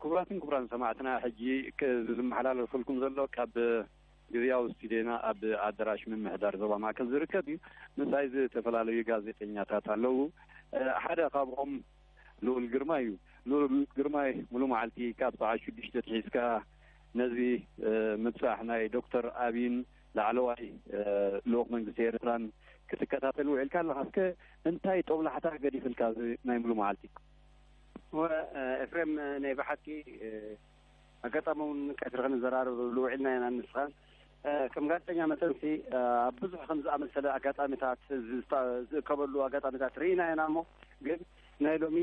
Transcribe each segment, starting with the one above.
ክቡራትን ክቡራን ሰማዕትና፣ ሕጂ ክ-፣ ዝመሓላለፈልኩም ዘሎ ካብ ግዝያዊ ስቱዲዮና ኣብ ኣዳራሽ ምምሕዳር ዞባ ማእከል ዝርከብ እዩ። ምሳይ ዝተፈላለዩ ጋዜጠኛታት ኣለዉ። ሓደ ካብኦም ልኡል ግርማይ እዩ። ልኡል ግርማይ፣ ሙሉ መዓልቲ ካብ ሰዓት ሽዱሽተ ትሒዝካ ነዚ ምብጻሕ ናይ ዶክተር ኣብይን ላዕለዋይ ልኡኽ መንግስቲ ኤርትራን ክትከታተል ውዒልካ ኣለኻ። እስከ እንታይ ጦብላሕታ ገዲፍልካ እዚ ናይ ሙሉ መዓልቲ? ወ-፣ ኤፍሬም፣ ናይ ብሓቂ ኣጋጣሚ እውን ቀትሪ ክንዘራረብ ውዒልና ኢና። ንስኻን ከም ጋዜጠኛ መጠንሲ ኣብ ብዙሕ ከም ዝኣመሰለ ኣጋጣሚታት ዝስታ-፣ ዝእከበሉ ኣጋጣሚታት ርኢና ኢና። እሞ ግን ናይ ሎሚ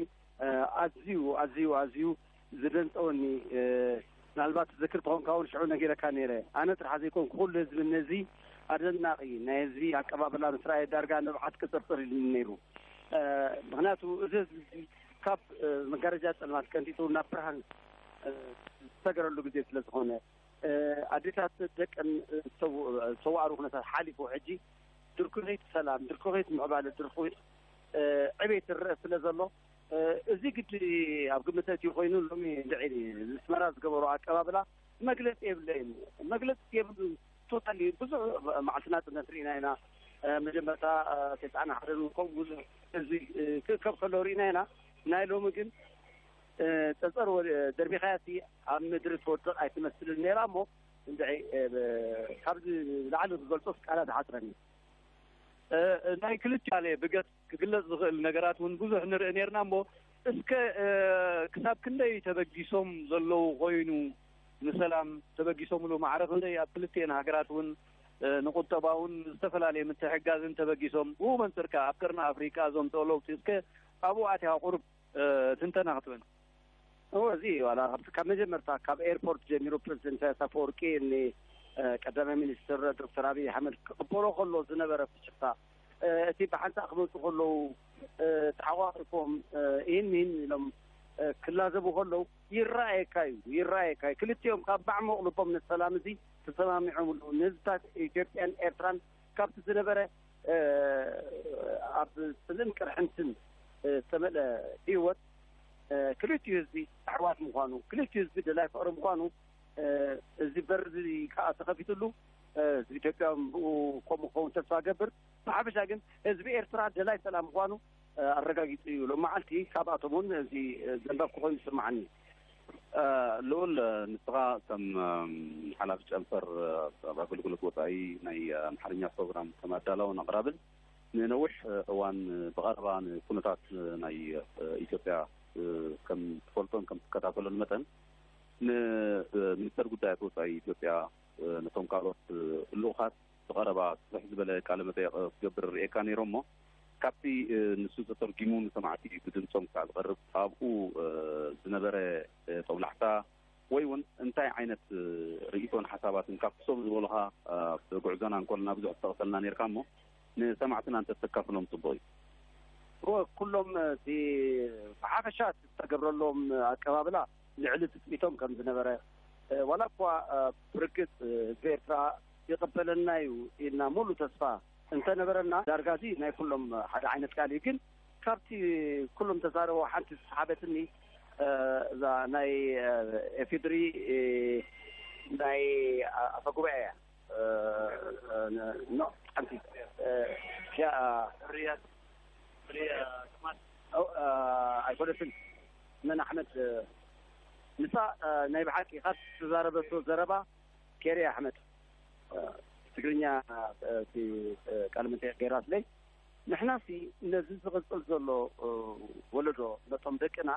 ኣዝዩ ኣዝዩ ኣዝዩ ዝደንጸወኒ፣ ምናልባት ትዘክር ተኾንካ እውን ሽዑ ነጊረካ ነይረ። ኣነ ጥራሕ ዘይኮንኩ ኩሉ ህዝቢ ነዚ ኣደናቒ ናይ ህዝቢ ኣቀባብላ ምስ ረኣየ ዳርጋ ንብዓት ቅጽርጽር ኢሉኒ ነይሩ። ምኽንያቱ እዚ ህዝቢ እዚ ካብ መጋረጃ ጸልማት ቀንጢጡ ናብ ብርሃን ዝተገረሉ ግዜ ስለ ዝኾነ፣ ኣዴታት ደቀን ዝተዋእሩ ኩነታት ሓሊፉ፣ ሕጂ ድርኩኺት ሰላም፣ ድርኩኺት ምዕባለ፣ ድርኩኺት ዕቤት ዝረአ ስለ ዘሎ፣ እዚ ግዲ ኣብ ግምት ኣእትዩ ኮይኑ ሎሚ እንድዒ ንስመራ ዝገበሮ ኣቀባብላ መግለጺ የብለይን። መግለጺ የብሉን። ቶታሊ ብዙሕ መዓልቲ ናጽነት ርኢና ኢና። መጀመርታ ተስዓን ሓደን እውን ከምኡ ብዙሕ ህዝቢ ክእከብ ከሎ ርኢና ኢና። ናይ ሎሚ ግን ጸጸር ወ-፣ ደርቢኻያሲ ኣብ ምድሪ ትወድቕ ኣይትመስልን ነይራ። እሞ እንድዒ ካብዚ ላዕሊ ክገልጾስ ቃላት ይሓጽረኒ። ናይ ክልቲኣለ ብገጽ ክግለጽ ዝኽእል ነገራት እውን ብዙሕ ንርኢ ነርና። እሞ እስከ ክሳብ ክንደይ ተበጊሶም ዘለዉ ኮይኑ፣ ንሰላም ተበጊሶምሉ ማዕረ ክንደይ ኣብ ክልቲኤን ሃገራት እውን ንቁጠባውን ዝተፈላለየ ምትሕጋዝን ተበጊሶም፣ ብኡ መንጽርካ ኣብ ቀርኒ ኣፍሪቃ ዘምጽኦ ለውጢ፣ እስከ ኣብኡ ኣትያ ቁሩብ ትንተና ክትበን። እዎ፣ እዚ ዋላ ካብቲ ካብ መጀመርታ ካብ ኤርፖርት ጀሚሩ ፕረዚደንት ኢሳያስ ኣፈወርቂ ን ቀዳማይ ሚኒስትር ዶክተር ኣብይ ኣሕመድ ክቕበሎ ከሎ ዝነበረ ፍሽኽታ፣ እቲ ብሓንሳእ ክመፁ ከለዉ ተሓቋቂፎም ይህን ይህን ኢሎም ክላዘቡ ከለዉ ይረኣየካ እዩ፣ ይረኣየካ እዩ። ክልቲኦም ካብ ማዕሙቕ ልቦም ነቲ ሰላም እዚ ተሰማሚዖምሉ፣ ንህዝብታት ኢትዮጵያን ኤርትራን ካብቲ ዝነበረ ኣብ ጽልእን ቅርሕንትን ዝተመልአ ህይወት ክልቲኡ ህዝቢ ኣሕዋት ምዃኑ፣ ክልቲኡ ህዝቢ ደላይ ፍቕሪ ምዃኑ፣ እዚ በር እዚ ከዓ ተኸፊትሉ፣ ህዝቢ ኢትዮጵያ ብኡ ከምኡ ክኸውን ተስፋ ገብር። ብሓፈሻ ግን ህዝቢ ኤርትራ ደላይ ሰላም ምዃኑ ኣረጋጊጹ እዩ። ሎም መዓልቲ ካብኣቶም እውን እዚ ዘንበብኩ ኮይኑ ይስምዓኒ። ልኡል፣ ንስኻ ከም ሓላፊ ጨንፈር ኣብ ኣገልግሎት ወጻኢ ናይ ኣምሓርኛ ፕሮግራም ከም ኣዳላውን ኣቕራብን ንነዊሕ እዋን ብቐረባ ንኩነታት ናይ ኢትዮጵያ ከም ትፈልጦን ከም ትከታተሎን መጠን፣ ንሚኒስተር ጉዳያት ወጻኢ ኢትዮጵያ፣ ነቶም ካልኦት ልኡኻት ብቐረባ ስፍሕ ዝበለ ቃለ መጠየቕ ክትገብር ርእየካ ነይሮሞ፣ ካብቲ ንሱ ተተርጊሙ ንሰማዕቲ ብድምፆም ክሳዕ ዝቐርብ ኣብኡ ዝነበረ ጦብላሕታ ወይ እውን እንታይ ዓይነት ርእይቶን ሓሳባትን ካብቲ ሶም ዝበሉኻ ብጉዕዞና እንኮልና ብዙሕ ዝጠቕሰልና ነርካ እሞ ንሰማዕትና እንተተካፍሎም ጽቡቕ እዩ። እወ፣ ኩሎም እቲ ብሓፈሻ ዝተገብረሎም ኣቀባብላ ልዕሊ ትጽቢቶም ከም ዝነበረ፣ ዋላ እኳ ብርግጽ ህዝቢ ኤርትራ ይቕበለና እዩ ኢልና ሙሉ ተስፋ እንተነበረና፣ ዳርጋ እዚ ናይ ኩሎም ሓደ ዓይነት ቃል እዩ። ግን ካብቲ ኩሎም ተዛረቦ ሓንቲ ዝሰሓበትኒ እዛ ናይ ኤፊድሪ ናይ ኣፈ ጉባኤ እያ። ኖ ሓንቲ ያ ሪያድ ሪያ ከማል ኣይኮነትን። መን ኣሕመድ ንሳ ናይ ብሓቂ ካብ ዝተዛረበቶ ዘረባ ኬሪ ኣሕመድ ትግርኛ እቲ ቃለ መጠይቕ ገይራትለይ። ንሕናሲ ነዚ ዝቕጽል ዘሎ ወለዶ ነቶም ደቅና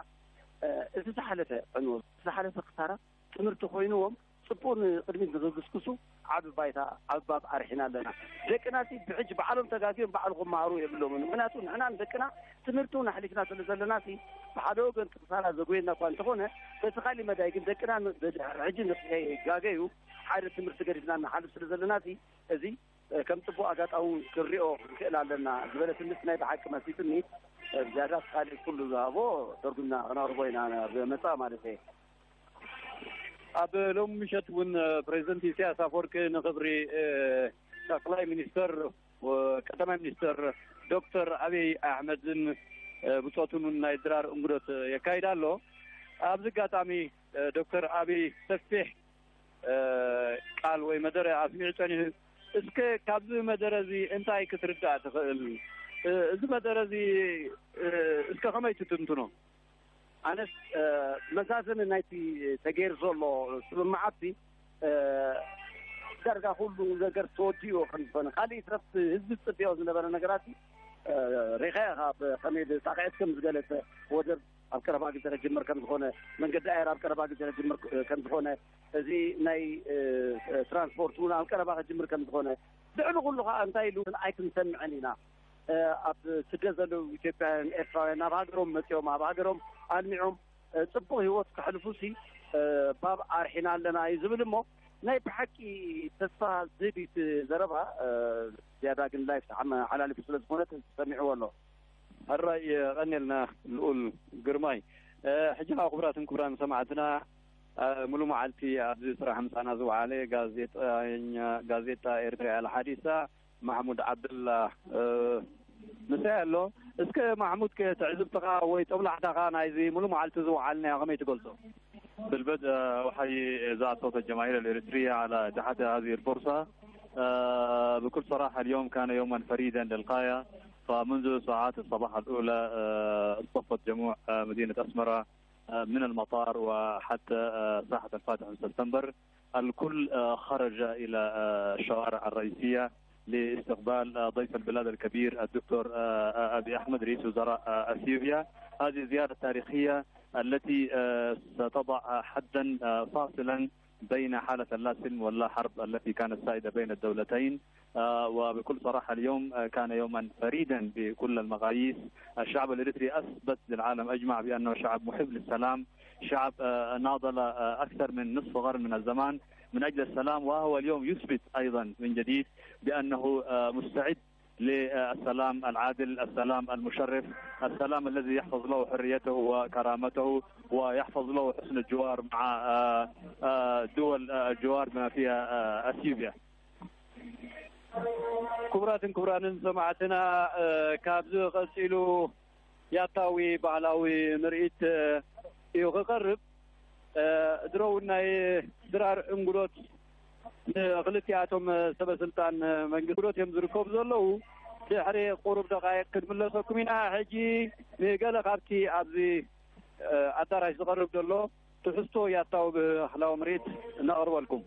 እቲ ዝሓለፈ ዕንወት፣ ዝሓለፈ ክሳራ ትምህርቲ ኮይንዎም ጽቡቕ ንቕድሚት ንኽግስግሱ ዓቢ ባይታ ዓቢ ባብ ኣርሒና ኣለና። ደቅናሲ ብሕጂ ባዕሎም ተጋግዮም ባዕሉ ክመሃሩ የብሎምን። ምኽንያቱ ንሕና ንደቅና ትምህርቲ እውን ኣሕሊፍና ስለ ዘለናሲ ብሓደ ወገን ክሳራ ዘጉየና እኳ እንተኾነ በቲ ካሊእ መዳይ ግን ደቅና ን-፣ በድሕሪ ሕጂ ንኸይጋገዩ ሓደ ትምህርቲ ገዲፍና ንሓልፍ ስለ ዘለናሲ እዚ ከም ጽቡቕ ኣጋጣሚ ክንሪኦ ክንክእል ኣለና ዝበለ ትምህርቲ ናይ ብሓቂ መሲጥኒ። ብዝያዳ ካልእ ኩሉ ዝሃቦ ተርጉምና ክነቕርቦ ኢና ብመጻ ማለት እየ። ኣብ ሎሚ ምሸት እውን ፕሬዚደንት ኢሳያስ ኣፈወርቂ ንኽብሪ ጠቅላይ ሚኒስተር ቀዳማይ ሚኒስተር ዶክተር ኣብይ ኣሕመድን ብጾቱን እውን ናይ ድራር እንግዶት የካይድ ኣሎ። ኣብዚ ኣጋጣሚ እ፣ ዶክተር ኣብይ ሰፊሕ እ፣ ቃል ወይ መደረ ኣስሚዑ ጸኒሑ። እስከ ካብዚ መደረ እዚ እንታይ ክትርዳእ ትኽእል? እ፣ እዚ መደረ እዚ እ፣ እስከ ከመይ ትትንትኖ? ኣነስ እ፣ መዛዘሚ ናይቲ ተገይሩ ዘሎ ስምምዓት እ፣ ዳርጋ ኩሉ ነገር ተወዲኡ ከም ዝኾነ፣ ካልእ ይትረፍ ህዝቢ ዝጽበዮ ዝነበረ ነገራት እ፣ ሪኻ ኢኻ፣ ብ-፣ ከመይ ሳቕዒት ከም ዝገለጸ፣ ወደብ ኣብ ቀረባ ግዜ ክጅምር ከም ዝኾነ፣ መንገዲ ኣየር ኣብ ቀረባ ግዜ ክጅምር እ፣ ከም ዝኾነ፣ እዚ ናይ እ፣ ትራንስፖርት እውን ኣብ ቀረባ ክጅምር ከም ዝኾነ፣ ልዕሊ ኩሉ ከዓ እንታይ ኢሉ ኣይክንሰምዕን ኢና። እ፣ ኣብ ስደት ዘለዉ ኢትዮጵያውያን ኤርትራውያን ናብ ሃገሮም መጺኦም ኣብ ሃገሮም ኣልሚዖም እ፣ ጽቡቕ ህይወት ከሕልፉ ሲ እ፣ ባብ ኣርሒና ኣለና እዩ ዝብል እሞ፣ ናይ ብሓቂ ተስፋ ዝህብ እዩ እቲ ዘረባ። እ፣ ዝያዳ ግን ላይፍ ተሓመ-፣ ሓላሊፉ ስለ ዝኾነ ተሰሚዕዎ ኣሎ። ሕራይ የቐንየልና ልኡል ግርማይ። እ፣ ሕጂ ከዓ ክቡራትን ክቡራን ሰማዕትና፣ እ፣ ሙሉ መዓልቲ ኣብዚ ስራሕ ምሳና ዝወዓለ ጋዜጠኛ፣ ጋዜጣ ኤርትራ ኣልሓዲሳ ማሕሙድ ዓብደላ፣ እ፣ ምሳይ ኣሎ። እስከ ማሕሙድ፣ ከ ትዕዝብትኻ ወይ ጦብላሕታኻ ናይዚ ሙሉ መዓልቲ ዝወዓልናዮ ከመይ ትገልጾ? بالبدء أحيي إذاعة صوت الجماهير الإريترية على إتاحتها هذه الفرصة. آه، بكل صراحة اليوم كان يوما فريدا للغاية، فمنذ ساعات الصباح الأولى آه، اصطفت جموع آه، مدينة أسمرة آه، من المطار وحتى آه، ساحة الفاتح من سبتمبر. الكل آه، خرج إلى آه، الشوارع الرئيسية لاستقبال آه، ضيف البلاد الكبير الدكتور آه، آه، أبي أحمد رئيس وزراء آه، أثيوبيا. هذه زيارة تاريخية التي آه، ستضع حدا آه، فاصلا بين حالة اللا سلم واللا حرب التي كانت سائدة بين الدولتين. آه، وبكل صراحة اليوم آه، كان يوما فريدا بكل المقاييس. الشعب الإريتري أثبت للعالم أجمع بأنه شعب محب للسلام، شعب آه، ناضل آه، أكثر من نصف قرن من الزمان من أجل السلام، وهو اليوم يثبت أيضا من جديد بأنه آه، مستعد للسلام العادل، السلام المشرف، السلام الذي يحفظ له حريته وكرامته، ويحفظ له حسن الجوار مع آه، آه، دول آه، الجوار بما فيها آه، أثيوبيا. ክቡራትን ክቡራንን ሰማዕትና፣ እ፣ ካብዚ ቀጺሉ ያታዊ ባህላዊ ምርኢት እ፣ እዩ ክቐርብ። እ፣ ድሮ እውን ናይ ድራር እንጉዶት ንክልቲኣቶም ሰበ ስልጣን መንግስቲ እንጉዶት እዮም ዝርከቡ ዘለዉ። ድሕሪ ቁሩብ ደቃይቅ ክንምለሰኩም ኢና። ሕጂ ንገለ ካብቲ ኣብዚ እ፣ ኣዳራሽ ዝቐርብ ዘሎ ትሕዝቶ ያታዊ ባህላዊ ምርኢት እናቕርበልኩም።